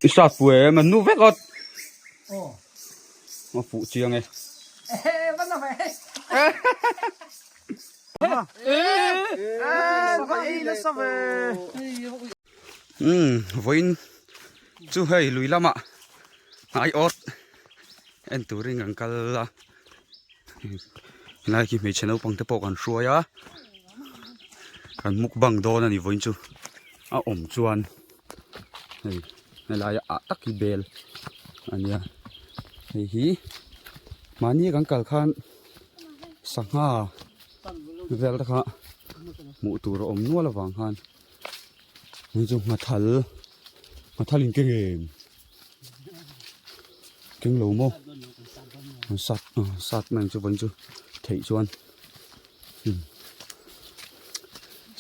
I sat fu em a nu vek awt. A fuh chiang e. Umm vawiin chu hei lui lamah hnai awt en turin kan kal a helai khi hmeichhe naupang te pawh kan hruai a kan mukbang dawn a ni vawiin chu a awm chuan hei helai ah tak hi bel a nia hei hi mahni kan kal khan sangha vel te kha hmuh tur a awm nual avang khan hei chu nghathal nghathal in keng em keng lo maw sat sat mai ang chu vawiin chu theih chuan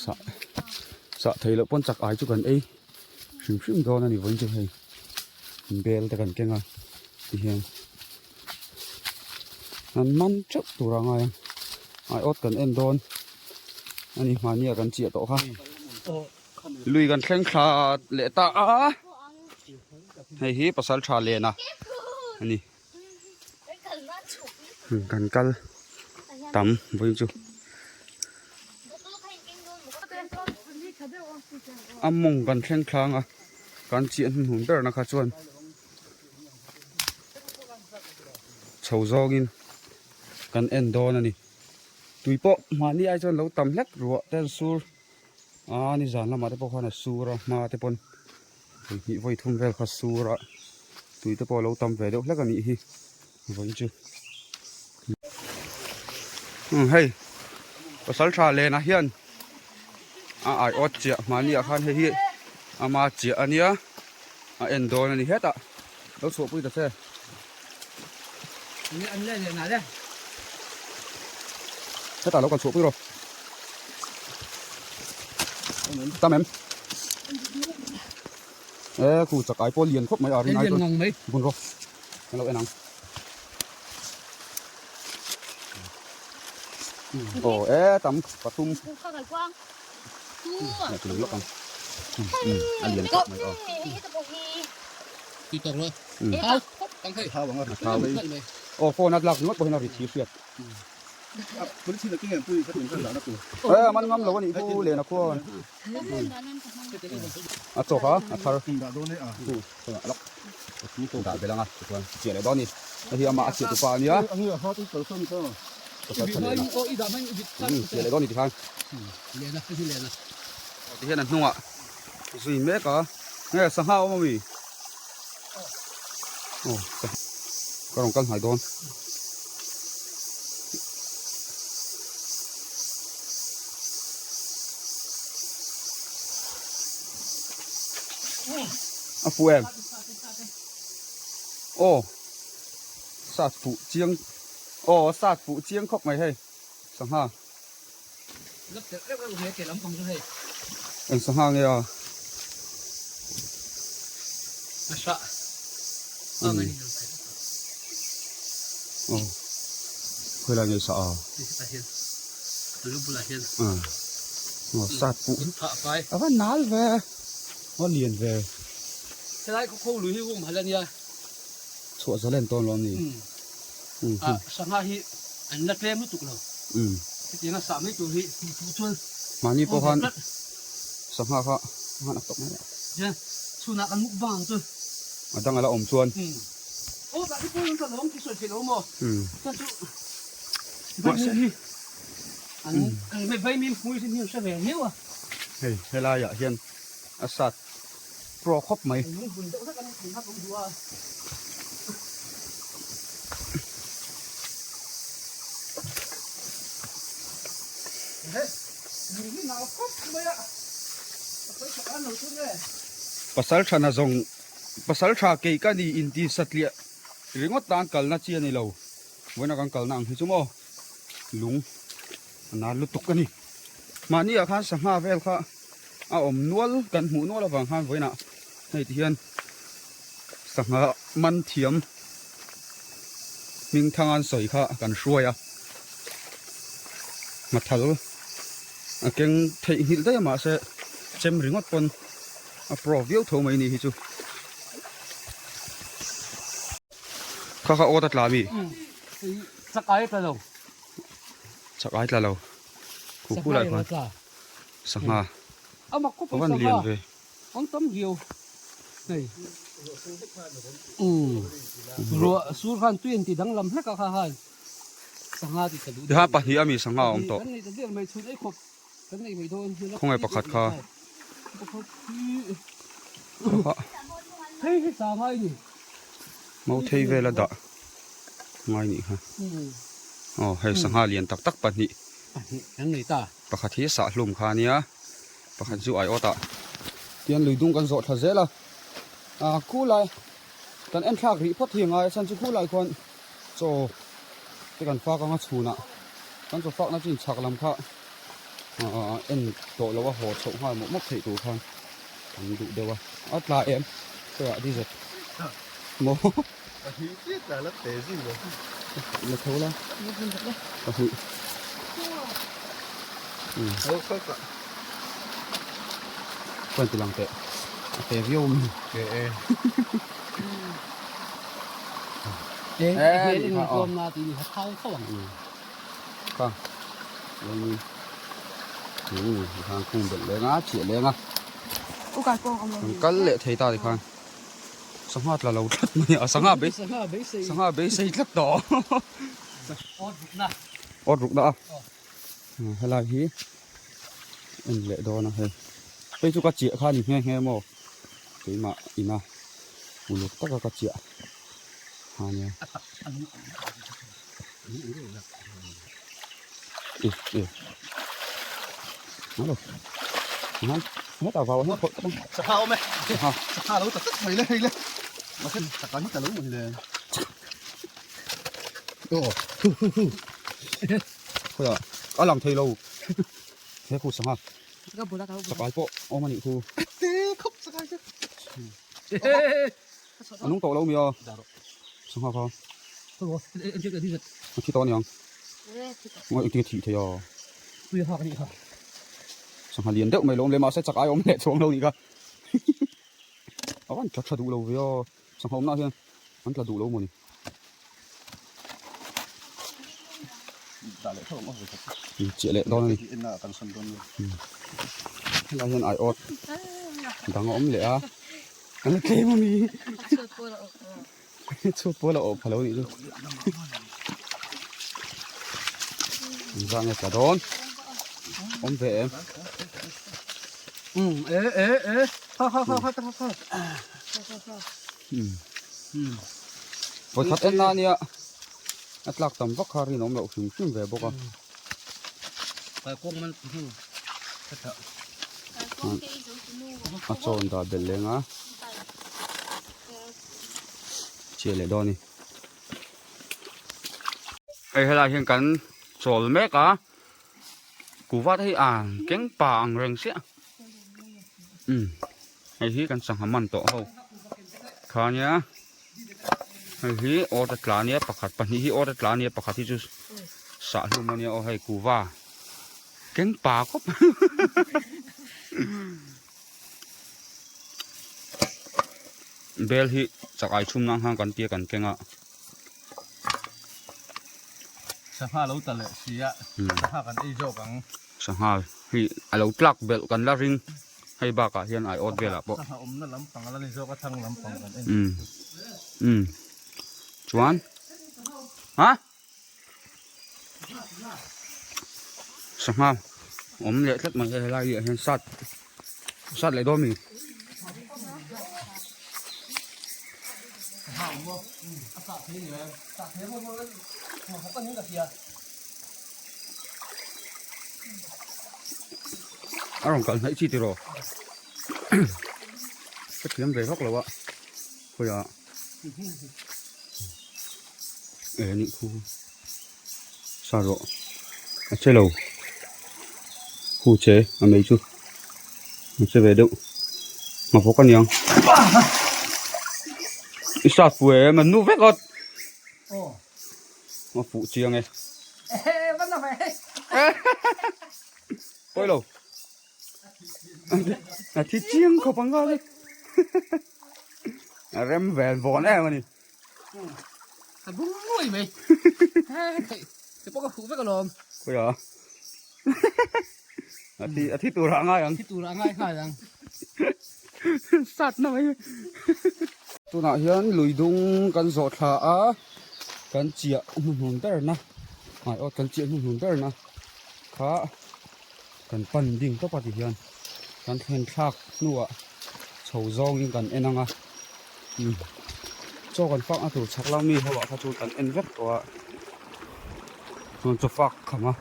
sah sah theih loh pawn chak ai chu kan ei hrim hrim dawn a ni vawiin chu hei bel te kan keng a tihian an man teuh tur a ngai a aiawt kan en dawn a ni hmahni ah kan chiah tawh kha lui kan thleng thla leh ta a hei hi pasal tha len a a ni kan kal tam vawiin chu a mawng kan thleng thlang a kan chiah hnuhnun ber na kha chuan. Chho zawngin kan en dawn a ni. Tui pawh mahni ai chuan lo tam hlek ruah te an sur a nizan lamah te pawh khan a sur a hma te pawn vawi hnih vawi thum vel kha sur a tui te pawh a lo tam ve deuh hlek a nih hi vawiin chu. Umm hei pasal tha lenah hian a aiawt chiah mahni ah khan hei hi ama chiah a nia. A en dawn a ni hetah lo chhuahpui ta che. Hetah lo kal chhuahpui rawh. Tam em? E khu chak ai pawh lian khawp mai a rin ai chuan bun rawh. Kan lo en ang. Aw e tam pathum. A lian khawp mai aw. Aw phone a lak ringawt pawh hian a ri thi hriat. E a man ngam lo a nih chu Lena khuan. A chawk a a thar. Dah belh ang a tichuan chiah leh dawn a ni. Hei hi amah a chhiah tupa a nia. Pasal tha lehna. Chiah leh dawn a ni tikhan. Tihian a hnungah zui mek a. Nge sangha a awm ami? Aw ka rawn kal hnai dawn. A fuh em? Aw sat fuh chiang aw sat fuh chiang khawp mai hei sangha eng sangha nge a aw khawilai nge sa a aw sat fuh a va nal ve. A lian ve. Helai khaw kho lui hi um hal a nia. Chhuah zalen tawn lo a ni. A sangha hi an la tlem lutuk lo. Hetianga sah mai tur hi hmuh fuh chuan. Mahni pawh khan sangha kha a tawp mai a. Hian chhunah kan mukbang ang chu. A dang a la awm chuan. Aw tah te pawh in ka lawm tih sawi theih lo maw. Chuan chu vaimim hi an vaimim hmui hi hre ve miau a. Hei helaiah hian a sat pro khawp mai. Pasal thana zawng pasal tha kei ka ni inti satliah ringawt tan kalna chi a ni lo. Vawiina kan kalna ang hi chu maw lung a nan lutuk a ni. Mahni ah khan sangha vel kha a awm nual kan hmuh nual avang khan vawiinah hei ti hian sangha man thiam hming thang an sawi kha kan hruai a. Nghathal a keng theih nghilh daih a mahse chem ringawt pawn a pro viau tho mai ni hi chu. Kha kha awt a tla mi? Chak ai tla lo. Chak ai tla lo. Khu khu lai khan. Sangha. Ama khawp mai sangha. Lian ve. An tam viau. Hei. Um. Ruah sur khan tui an ti danglam hlek a kha khan. Sangha ti tla duh. Tiha pahnih ami sangha a awm tawh. Kan nei ta der mai chhun ei khawp. Kan nei mai dawn. Khawngaih pakhat kha. Pakhat hi. Hei hi sangha i ni. Mau thei vel a dah ngai nih kha. Aw hei sangha lian tak tak pahnih. Pahnih kan nei ta. Pakhat hi sahhlum kha a nia, pakhat chu aiawt ah. Tian lui dung kan zawh thla zel a, ah khulai kan en thlak rih phawt hi a ngai a chhan chu khulai khuan chaw te kan fak anga chhunah kan chaw fakna chu inchhak lam kha ah en tawh lo a haw chhoh nghal mawp mawp theih tur khan kan duh deuh a, a tla em khawiah di zet maw la tho la pahnih chuan ti lang teh a te viau a mi kha khan khung belh leng a chiah leng a kan kal leh thei ta tikhan sangha tla lo tlat mai a sangha bei sangha beisei tlat tawh awt rukna a helai hi en leh dawn a hei hei chu ka chiah kha a ni nghe nghe maw keimah ina uluk taka ka chiah a nia. Sangha awm e sangha lo ta tlat mai le hei le mahse sangha hi ta lo mai le aw hu hu hu khawiah a lang thei lo he khu sangha chakai pawh awm a nih khu te khawp chakai chu a nung tawh lo mi a sangha kha a thi tawh a niang engtin a thih theih a sangha lian deuh mai lo awm leh mahse chak ai awm leh chuang lo nih kha a van tla tha duh lo ve a sangha awmna ah hian an tla duh lo mawni chiah leh dawn a ni helai hian aiawt dang a awm leh a an la tlem a mi chhuat pawl a awh pha lo nih chu engzah nge tla dawn awm ve em um e e e ha ha ha ha ha ha um vawikhat en na ania a tlak tam vak kha rinawm loh hrim hrim ve bawk a kawng man a chawn dah belh leng a chiah leh dawn a ni hei helai hian kan chawl mek a kuhva te hi a keng pa ang reng chiah umm hei hi kan sangha man tawh ho kha nia hei hi awt a tla ania pakhat pahnih hi awt a tla ania pakhat hi chu sahhlum ania aw hei kuhva keng pa khawp Bel hi chak ai chhum nan khan kan tia kan keng a. Sangha lo ta leh si a, sangha kan ei zawk ang. Sangha hi a lo tlak belh kan la ring hei bakah hian ai awt velah pawh. Sangha awmna lampang a la ni zawk a thang lampang kan en. Umm chuan ha. Sangha awm leh tlat mai hei helai ah hian sat sat leh dawn a ni. A rawn kalh hnaih chi tiraw ka thiam ve vak lo a khawiah. Eh nih khu sa rawh a che lo khu che a mei chu a che ve deuh hma bawk a niang i sat pu em an nu vek awt a fuh chiang e pawi lo a thi chiang khawp ang a rem vel vawn em a ni. A bung nuai mai. Hei, te pawh ka huh vek alawm. Khawiah? A thi a thi turah a ngai ang. Thi turah a ngai nghal ang. Sat na mai. Tunah hian lui dung kan zawh thla a, kan chiah hnuhnun ber na, hmaiawt kan chiah hnuhnun ber na kha kan pan ding tawp a ti hian kan thlen thlak hnuah chho zawngin kan en ang a. Chaw kan fak na tur chhak lam mi ho ah kha chuan kan en vek tawh a chuan chaw fak kham a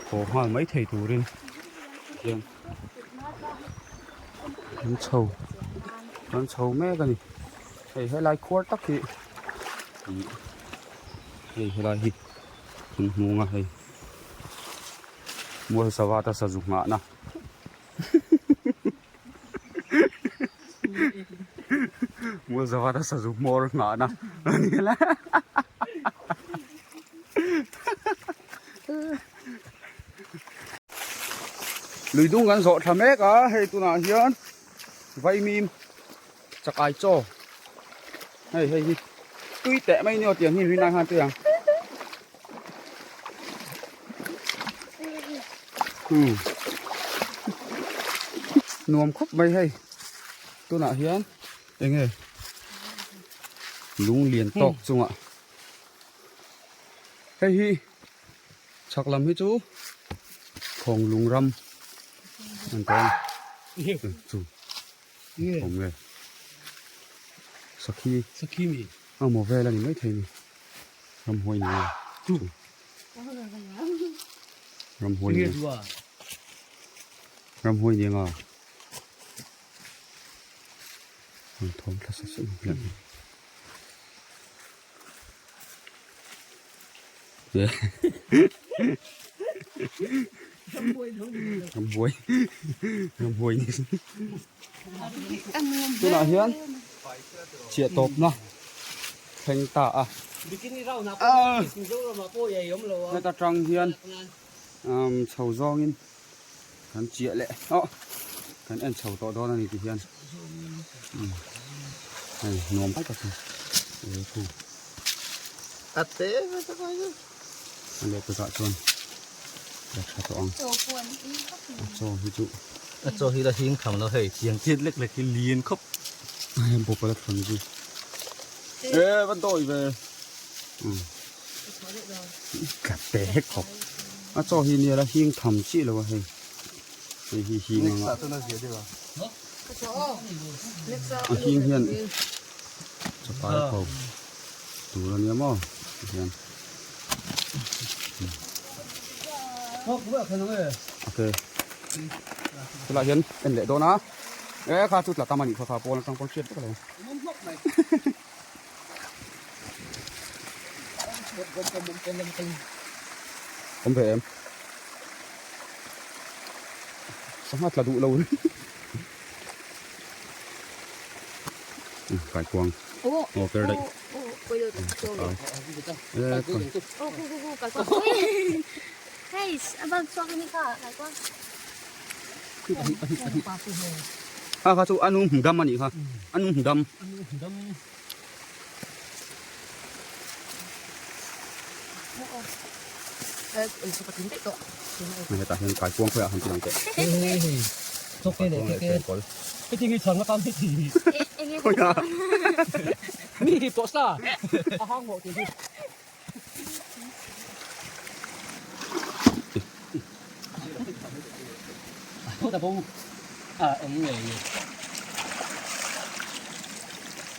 haw nghal mai thei turin hian an chho an chho mek a ni hei helai khuar tak hi ih hei helai hi an hmung a hei mual sava te sazu nghah na. Mualzavata sazu hmawr nghahna a ni la. Lui dung kan zawh tha mek a, hei tunah hian vaimim chakai chaw hei hei hi tui teh mai ni aw tiang hi rinai khan tui ang. Nuam khawp mai hei tunah hian eng nge lung lian tawk chungah hei hi chhak lam hi chu khawng lung ram an ta a chu awm nge sakhi sakhi mi a maw vel a ni maithei ni. Ramhuai ni a chu ramhuai ni ramhuai ni anga an thawm thla sa sa hian ramhuai ramhuai ni tunah hian chhiah tawpna thleng ta a heta tang hian chho zawngin kan chiah leh aw kan en chho tawh dawn a ni ti hian hei nuam tak tak a ni a leh takah chuan a tha tawh ang a chaw hi chu a chaw hi la hing tham lo hei tiang chiat lek lek hi lian khawp bawp a la thlawn zui e va dawi ve ka pe hek khawp a chaw hi nia la hing tham chiah lo a hei hei hi hing anga a hing hian chapai a ko tur a nia maw tihian ok chulaiah hian en leh dawn a e kha chu tla tam a nih kha kha pawn atang pawn hriat vek alo awm ve em sangha tla duh lo kaikuang aw per daih a kha chu a nu hmu dam a nih kha a nu hmu dam hetah hian kaikuang khawiah han ti ang teh khawiah Mi tawh sa a hang mawh tih hi.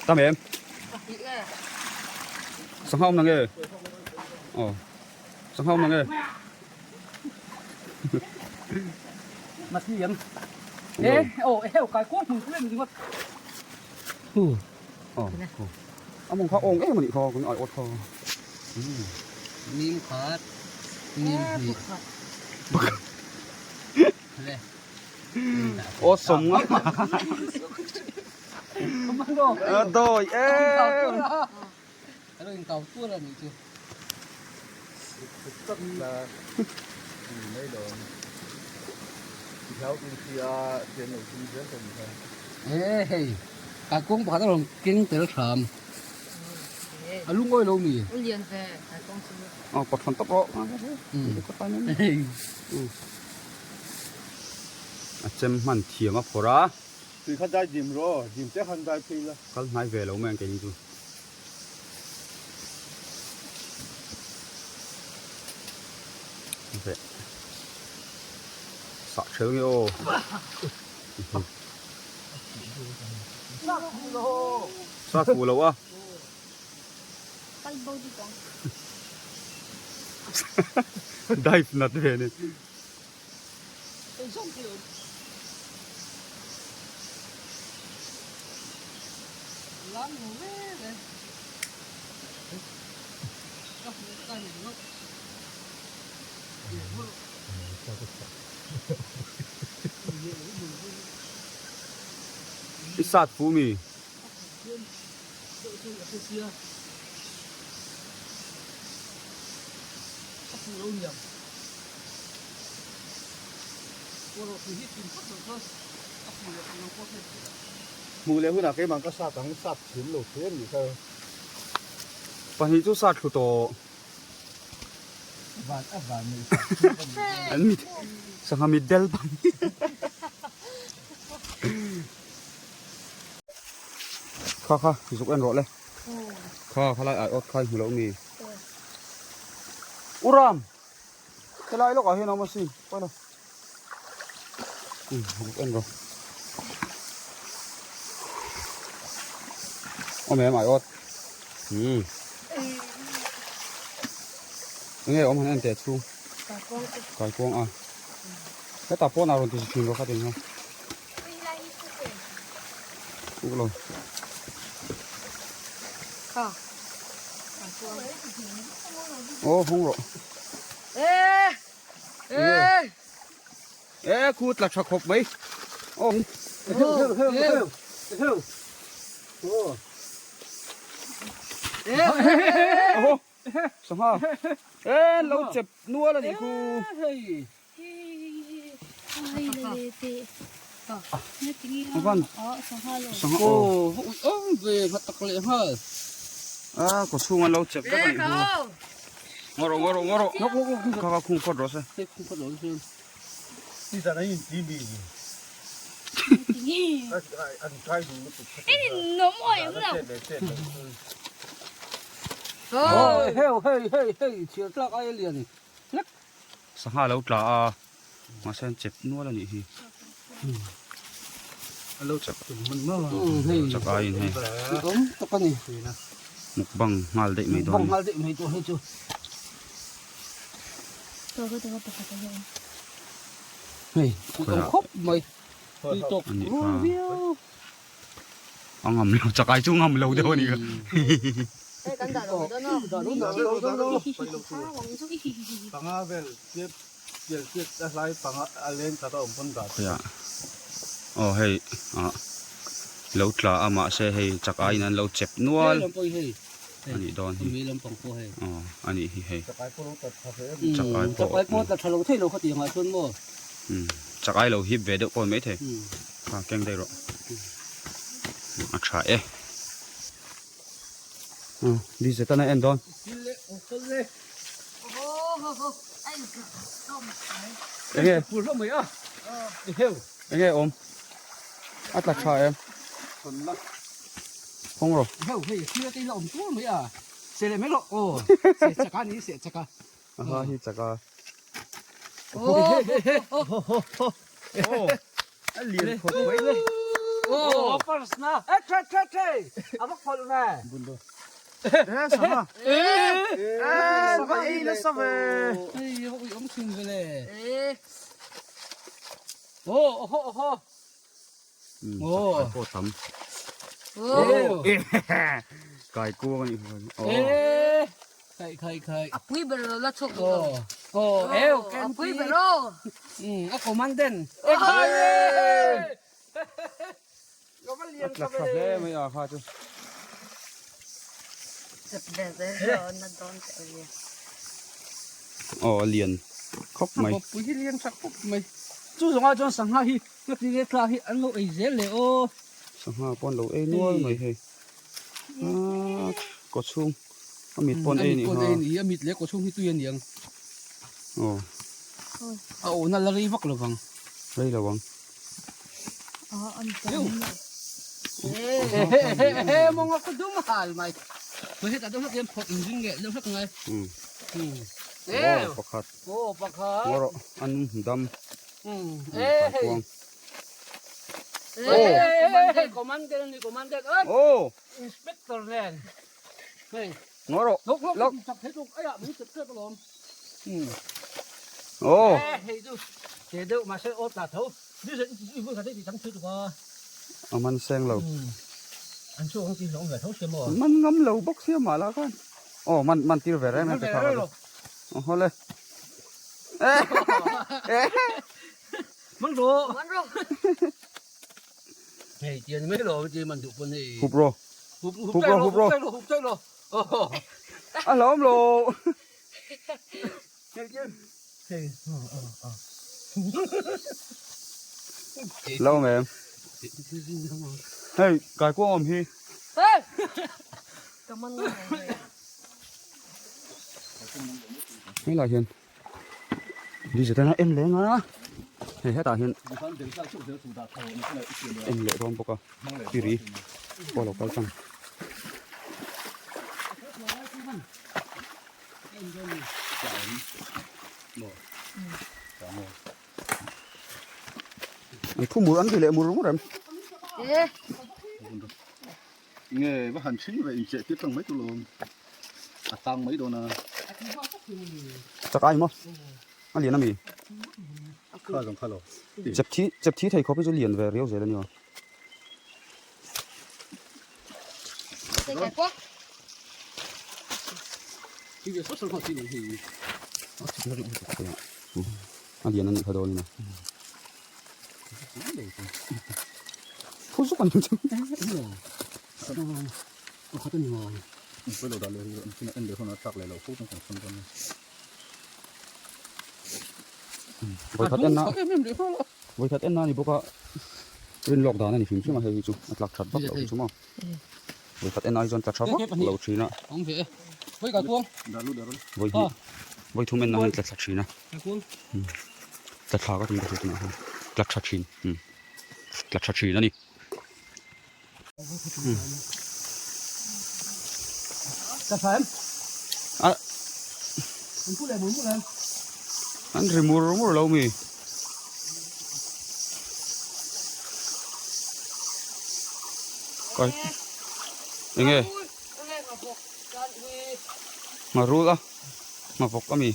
Tam em? Sangha awm nang e? Aw. Sangha awm nang e? Masiam. Eh, oh, eh, kai ko hmun tlem ringawt. A mawng kha awng em a nih kha kan ai awt kha. Nim khat, nim hnih. Aw sawm nga. A dawi em. Alo in kau tuar a nih chu. Tak la mai lo. Hlau in hria thian lo tum zel kan kha. E hei, ka kawng pakhat a rawn keng tel hram. A lungawi lo mi? U lian ve kai kawng chu. Aw pathawn tawp rawh. A chem hman thiam a phawrh a. Tui kha dai dim rawh, dim te khan dai phei la. Kal hnai ve lo mai ang keini chu. Ve. Sah thel nge aw. Sah fuh lo a. Dive nat ve ni. I sat fu mi. Hmuh leh hunah keimah ka sat ang sat thiam lo thei a nih kha. Pahnih chu sat thlu tawh. Van a van nei An mit sangha mit del bang. Kha kha zuk en rawh le. Kha khalai ai awt khai hmu lo mi. Uram helai lawkah hian a awm asin pawi lo. Zuk en rawh. Awm em ai awt. Enge awm han en teh chhung. Kaikuang a. Hetah pawn ah rawn ti thin rawh kha tin kha. Uk lo. Kha. Aw hawng rawh. Eh! Eh! Eh khu tla tha khawp mai. Aw. Heu heu heu heu heu. Aw. Aw. Sangha. Eh lo chep nual a nih khu. Hei. Van sangha aw. Aw ve nghat tak leh nghal. A kaw chhung an lo chep vek a nih khu. Ngaw rawh ngaw rawh ngaw rawh. Kha kha khung phawt rawh se. Khung phawt rawh se. Nizan an inti mi ni. An kai duh lutuk. Hei hei hei hei chhiar tlak ai a lian. Sangha a lo tla a, mahse an chep nual a nih hi. A lo chep tum hman maw? Hei chak aiin hei. Awm tak a ni. Mukbang nghal daih mai dawn. Mukbang nghal daih mai dawn hei chu. Hei awm khawp mai. Tui tawk rul viau. A ngam lo chak ai chu ngam lo deuh a nih kha. Hei kan dah lo dawn aw. Dah lo dah lo dah lo. Panga vel piap pial piat a hlai panga a leng khat a awm pawn dah. Khawiah aw hei ah lo tla a mahse hei chak aiin an lo chep nual a nih dawn hi aw a nih hi hei Chak ai pawh lo tla tha ve em. Chak ai pawh Chak ai pawh tla tha lo thei lo kha tiangah chuan maw. Chak ai lo hip ve deuh pawh ni maithei. Kha keng daih rawh a tha e di zetana en dawn enge enge awm a tla tha em hawng rawh aha hi chaka A lian khawp mai le. Aw first na. E tre tre tre. A va khawlh ve. Bundo. E sangha. E sangha ei nasa ve. Hei a ui awm thin ve le. E. Aw oho oho. Aw. Pawh tam. Kai kuang a nih kha. E. Khai khai khai. A pui ber lo la chhuak duh lo. Aw aw A pui ber aw. A commandant. E khai e. A tla tha hle mai a kha chu. Aw a lian khawp mai. Pui hi lian tha khawp mai. Chu zawngah chuan sangha hi ngati nge tla hi an lo ei zel le aw. Sangha pawh an lo ei nual mai hei. Aa kawchhung. A mit pawn ei nih kha. A mit leh kawchhung hi tui a niang. Aw. A awhna la rei vak lovang. Rei lo ang. Mawnga ka dum hal mai. Hei hetah deuh hlek hian phawt inring leh deuh hlek ngai. Aw pakhat. Aw pakhat. Ngaw rawh an dam. Hei. Hei commander ani commander. Aw. Inspector nen. Hei. Ngaw rawh. Lok lok chak thei tuk aiah min chep chep alawm. Aw. Hei chu che deuh mahse aw tla tho. I vui kha te ti tam thei tuk a. A man seng lo. An chu ang ti hlawm ve tho sia maw. Man ngam lo bawk sia mah lah khan. Aw man man tir ve reng reng te kha. Aw haw le. Man rawh. Man rawh. Hei tian mai lo ti man duh pawn hei. Hup rawh. Hup Hup rawh hup rawh. Hup chai lo. A hlawm lo. Hei. Lo mem. Hei kai kuang awm hi. Hey. Ka man ngam lo. Hei lah hian Diesel ten a en leng a hei hetah hian en leh dawn bawk a tiri pawh a lo kal tlang. An thu mur an ti leh mur mur em. Nge va han chhing ve incheh tir tlang mai tur lawm a tang mai dawn a. Chak ai maw a lian ami. Kha zawng kha lo. Chep thi chep thi thei khawp hi chu lian ve riau zel a nia. A lian a nih kha dawn in a. Phu zuk an chu. Vawikhat en na vawikhat en na ni bawk a rin lawk dan a ni hrim hrim a hei hi chu a tlak that vak loh chu maw vawikhat en ai chuan tla tha vak lo thin a vawihnih vawithum en na hian tla thla thin a tla thla ka tum ka hriat tunah hian tla tha thin tla tha thin a ni. An ri mur mur lo mi. Kai. Enge. Ngarul a. Ngavawk a mi.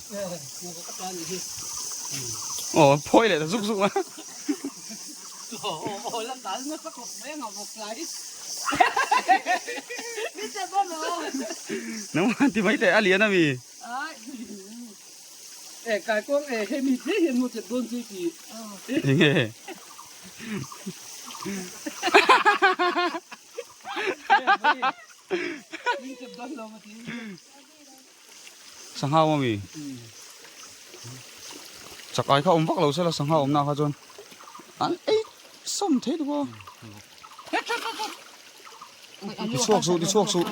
Aw phawi leh ta zuk zuk a. Nangmah ti mai teh a lian a mi. Enge. Sangha awm ami? Chak ai kha awm vak lo sela sangha awmna kha chuan an ei sawm thei duh a. Ti chhuak suh ti chhuak suh.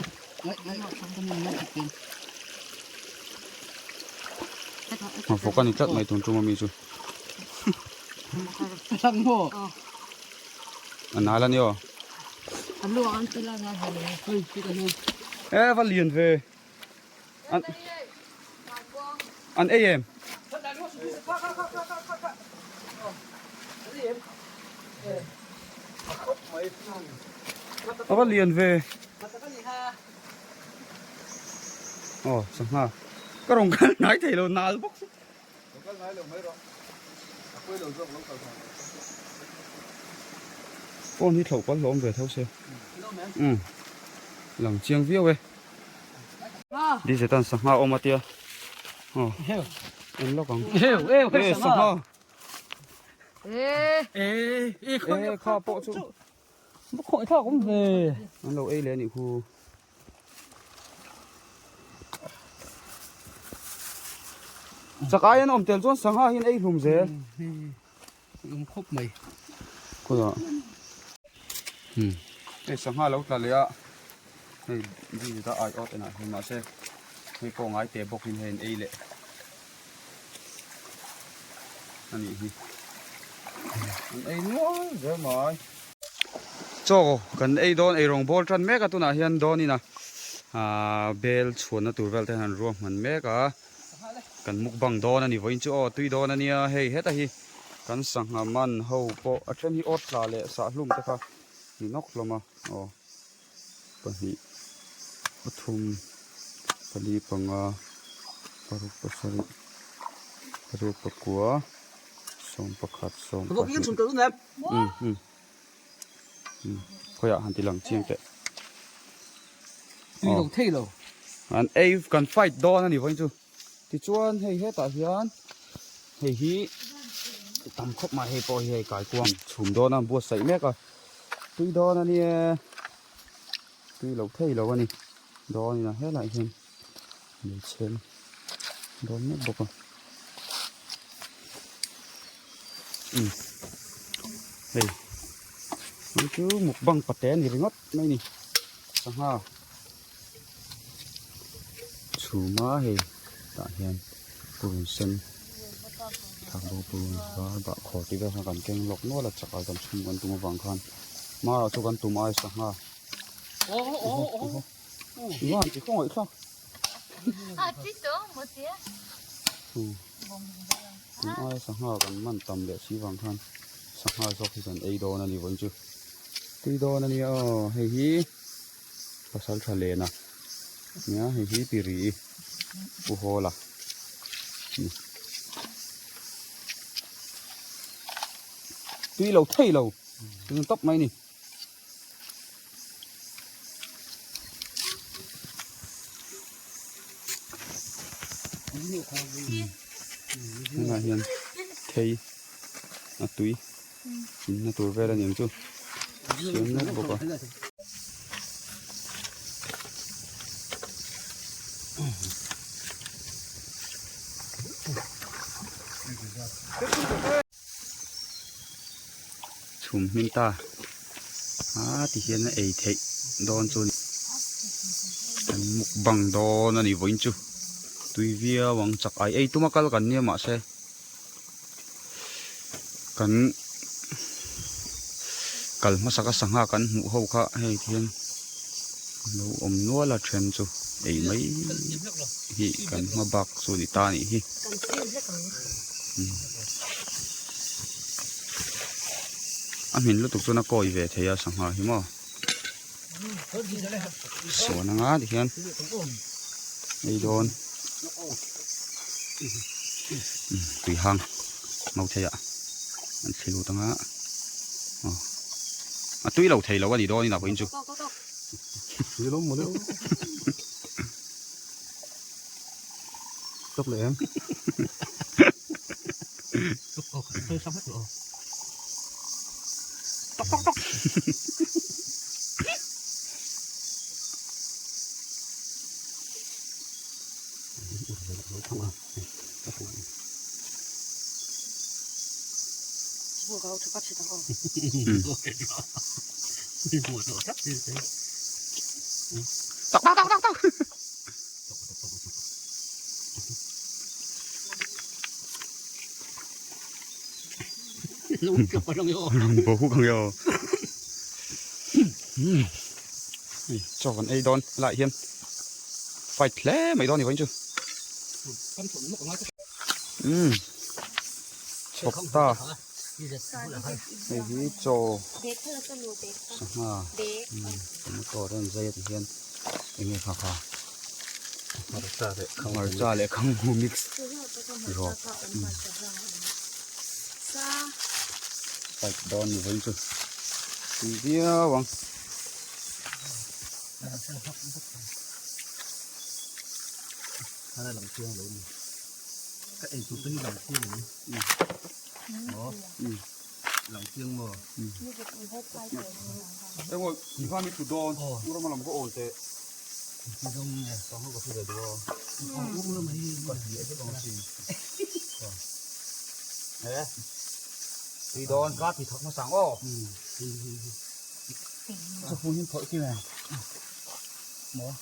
Hmafawk a ni tlat mai tun tum ami chu. A nal a ni aw. E va lian ve. An an ei em? A va lian ve. Aw sangha ka rawn kal hnai thei lo nal bawk si. Phone hi thlauh pal hlawm ve tho se. Umm lang chiang viau e. Dj tan sangha awm a tia. Aw en lawk ang. E sangha. E kha pawh chu. Khawi thlak awm ve. An lo ei leh a nih khu. Chak ai an awm tel chuan sangha hian ei hlum zel. Awm khawp mai. Khawiah. Hei sangha lo tla leh a. Hei dil ta ai awt enah hian mahse. Hei pawh ngai teh bawkin hei an ei leh a nih hi. An ei nual zel mai. Chaw kan ei dawn eirawng bawl tan mek a tunah hian dawnin a ahh bel chhuanna tur vel te hian an ruahman mek a. Kan mukbang dawn a ni vawiin chu aw tui dawn a nia hei heta hi kan sangha man ho pawh a then hi awt tla leh sahhlum te kha ni nawk hlawm a aw pahnih pathum pali panga paruk pasarih pariat pakua sawm pakhat sawm pahnih umm umm khawiah han ti lang chiang teh tui lo thei lo an ei kan fight dawn a ni vawiin chu tichuan hei hetah hian hei hi tam khawp mai hei pawh hi hei kaikuang chhum dawn a buatsaih mek a tui dawn a nia tui lo thei lo a ni dawn in a helaiah hian hmeichhe dawn mek bawk a umm hei hei chu mukbang pate a ni ringawt mai a ni sangha chhuma hei tah hian purun sen thakbo purun var bahkhawr tih vel kha kan keng lawk nual a chakah kan chhum kan tum avang khan hmarah chu kan tum ai sangha Ivan ti khawngaih thlak. Tum aia sangha kan man tam leh si vang khan sangha zawk hi kan ei dawn a ni vawiin chu. Tui dawn a nia aw hei hi pasal tha len a nia hei hi piri pu hawl a ni. Tui lo thei lo tui tawp mai a ni. Tunah hian thei a tui inna tur vel a ni ang chu siam mek bawk a. Chhum hmin ta a ti hian a ei theih dawn chu a ni kan mukbang dawn a ni vawiin chu tui viau ang chak ai ei tuma kal kan nia mahse kan kal hmasa ka sangha kan hmuh ho kha hei ti hian lo awm nual a then chu ei mai hi kan hma bak chu a ni ta a nih hi. A hmin lutuk chuan a kawi ve thei a sangha hi maw sawn anga tihian ei dawn tui hang mau thei ah an thli lut anga aw a tui lo thei lo a ni dawn in a vawiin chu. Tawk leh em? Tok tok tok. Tok tok tok tok tok. Bo huk ang yo. Chaw kan ei dawn lai hian fight hle mai dawn ni vawiin chu. Chhawk ta. Hei hi chaw sangha tomato te an zai a ti hian enge kha kha hmarcha leh khanghu mix rawp pipe dawn ni vawiin chu tui viau ang. Ka ei tur te hi lang chiang ang. Maw? Lang chiang maw? Emaw ti khan i tlu dawn. U rama lam ka awn teh. Tui dawn ka ti thawk hmasa ang aw. Chaw fun hi phawrh kim em? Maw?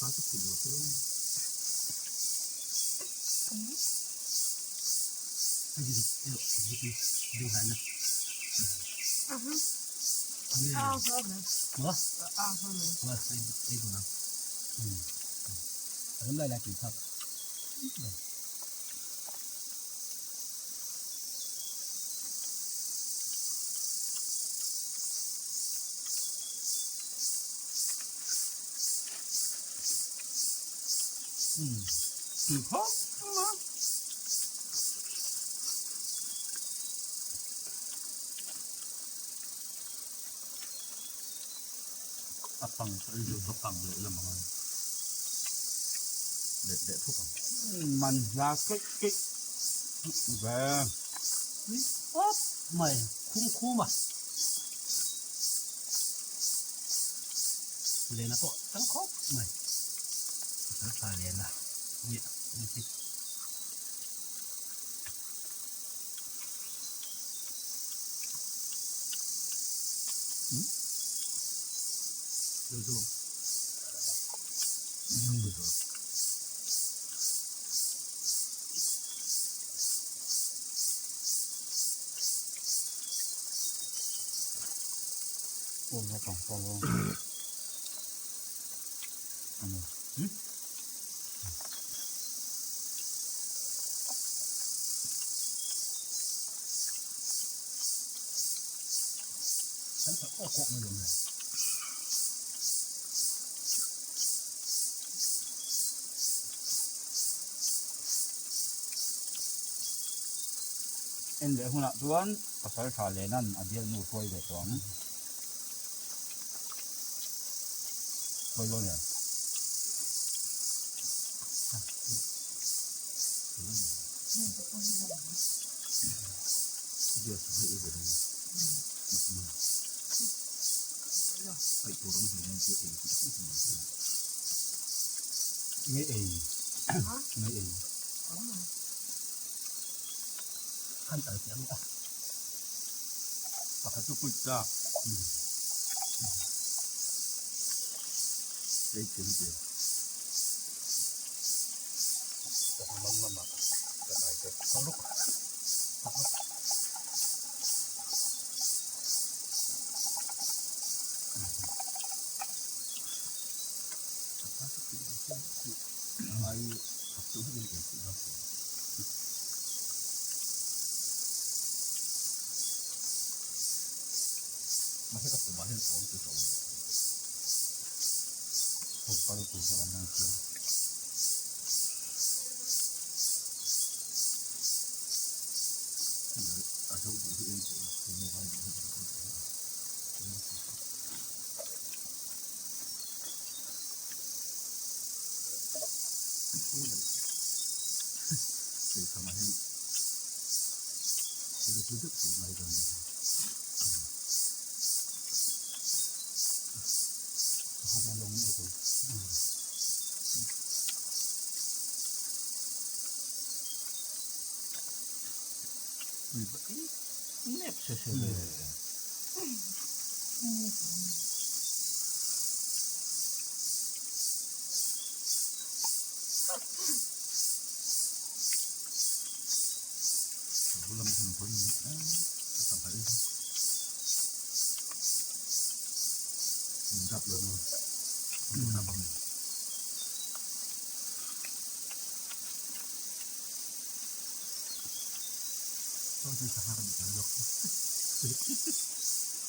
A pang chu a pang leh lam ang a let leh thuk ang. Man hla keih keih ve. Awp mai khum khum a. Lena pawh tang khawp mai. Pasal tha Lena nia ni hi. En leh hunah chuan pasal tha Lenan a bialnu hruai ve tawh ang. Hruai dawn em? Nge ei nge ei Pakhat chu kuit ta ei thiam te.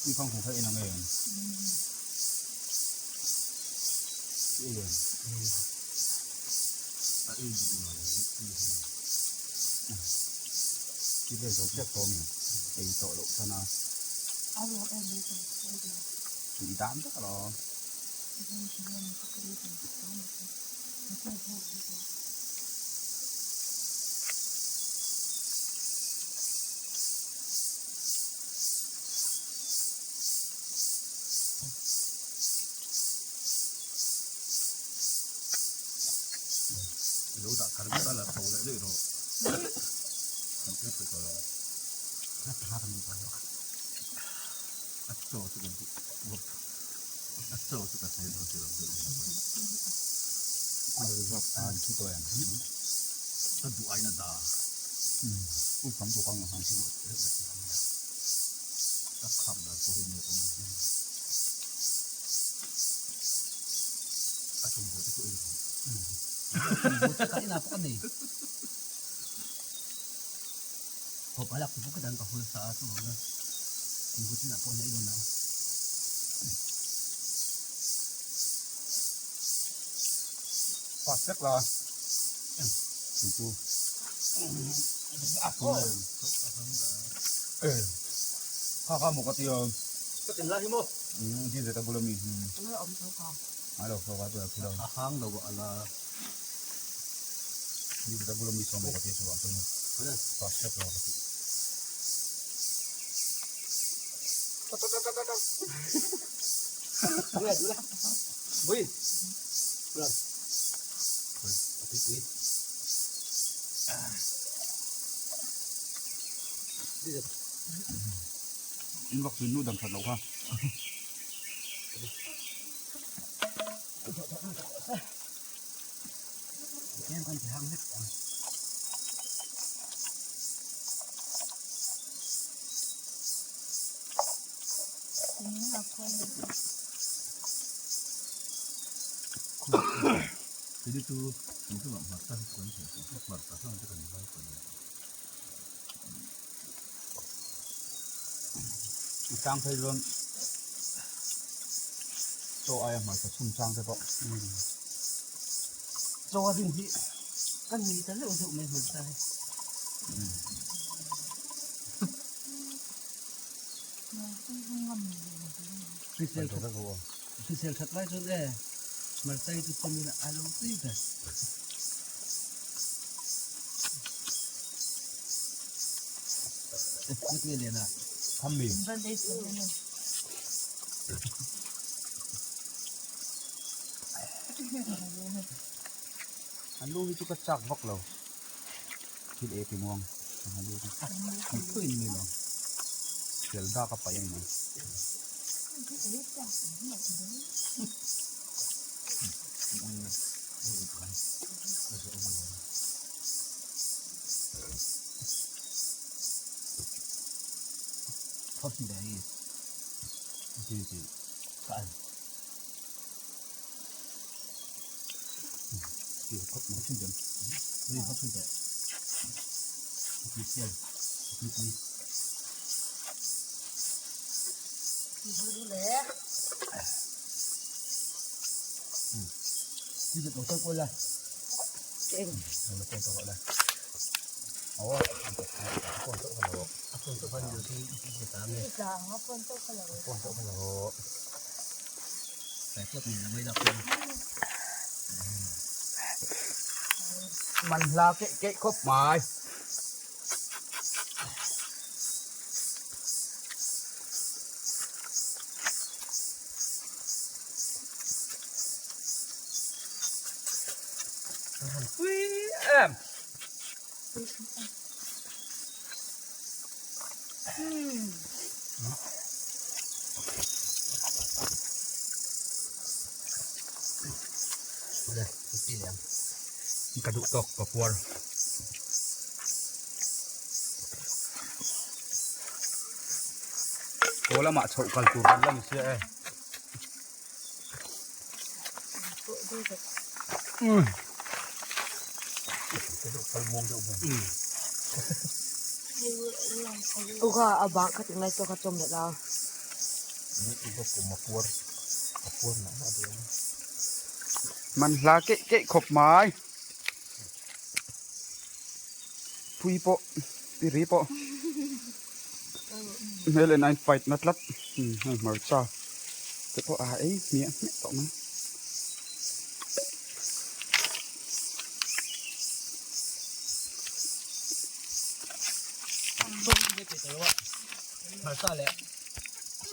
Ni khang kha en ang em Ki vel zo tep tawh mi ei tawh loh chuan a tui dan tak alawm. Lo dah thar vek a la tho leh daih rawh. Kan thil pe tawh lo. A chaw chu kan a chaw chu ka thei lo ti lo deuh. Ka duh aiin a da. U tam tawk ang a han. Ka khak dan pawh hi nia awm a. A tum bo te chu ei rawh. Bo te ka inah pawh ka nei. Hawp a lak chu ka dan ka hawl sa a chuvang a tumbo chinah pawh hian ei dawn lo. Pass vek la tumbu. Kha kha maw ka ti a. Ka tin lai hi maw? Di zeta bula mi. Ngai lo thawk a tu a A hang lo a la. Di zeta bula mi saw maw ka ti chuvang chuan pass vek la ka ti. Ui. Ui. Ui. In vak chu nu dam that loh kha. A chang phei chuan chaw aia hmarcha chhun chang te pawh chaw a rin hi kan nei ta deuh deuh mai hmarcha hi. Hrisel that hrisel that lai chuan e hmarcha hi chu chawm ila a lo tui ber. An lu hi chu ka chak vak lo thil e ti muang an lu hi an phu in mi lo tel dak a paih a ni mai. Man hla keih keih khawp mai. Pui em. Ka duh tawk ka puar. Haw lamah chhoh kal tur kan la ni sia e. Uka a bang kha tinglai chu kha chawm leh la. Man hla keih keih khawp mai. Pui pawh pi ri pawh hmel en a in fight na tlat hei hmarcha te pawh a ei hmiah hmiah tawh mai.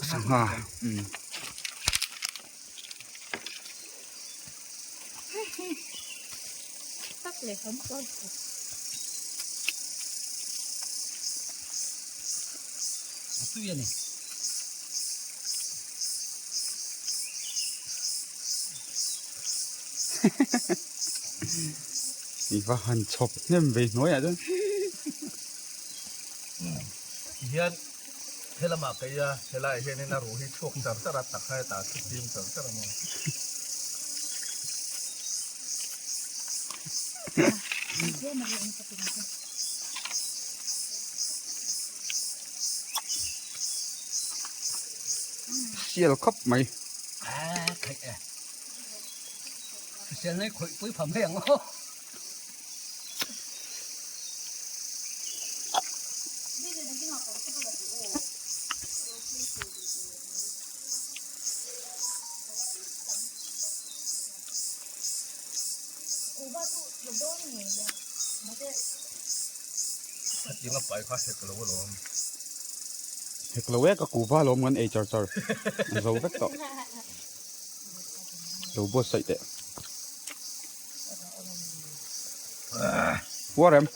Sangha umm. I va han chhawp hnem ve hnuaiah chuan. Tihian helamah kei a helaiah hianin a ruh hi chhuak char char a tak hai ta thu fim char char a maw. Sial khawp mai. Hrisel nei khawih pui pham hei ang aw. Hetiang a pai kha hek lo alawm. Hek lo e ka kuva alawm kan ei char char. A zo vek tawh. Lo buatsaih teh. Puar em?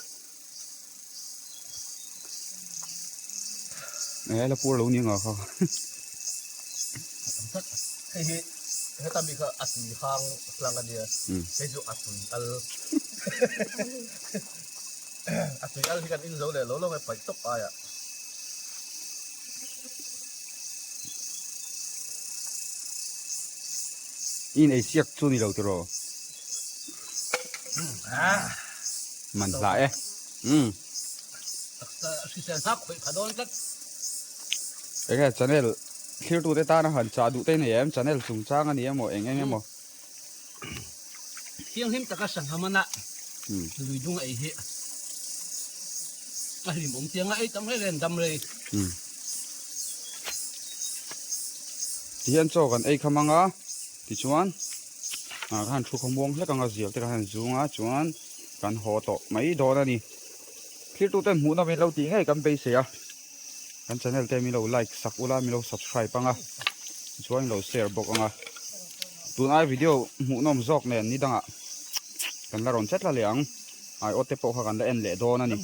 Eh la puar lo ni nga kha. Hei hi heta mi kha a tui hang hlang a nia. Hei chu a tui al. A tui al hi kan in zo leh lo lo nge paih tawp aiah. In ei siak chu ni lo tiraw? Man hlah e. Umm. Enge channel thlirtute tana han chah duh te nei em? Channel chungchang a ni emaw eng eng emaw? Thianghlim taka sangha mana lui dung ei hi a hlimawm tianga ei tam reng reng dam rei. Tihian chaw kan ei kham anga tichuan ah khan thu khawmuang hlek anga zial te kha han zung a chuan kan haw tawh mai dawn a ni. Thiltute hmuhna min lo tih ngei kan beisei a. Kan channel te min lo like sak ula min lo subscribe anga chuan in lo share bawk anga tun ai video hmuhnawm zawk nen ni dangah kan la rawn chet la leh ang aiawt te pawh kha kan la en leh dawn a ni.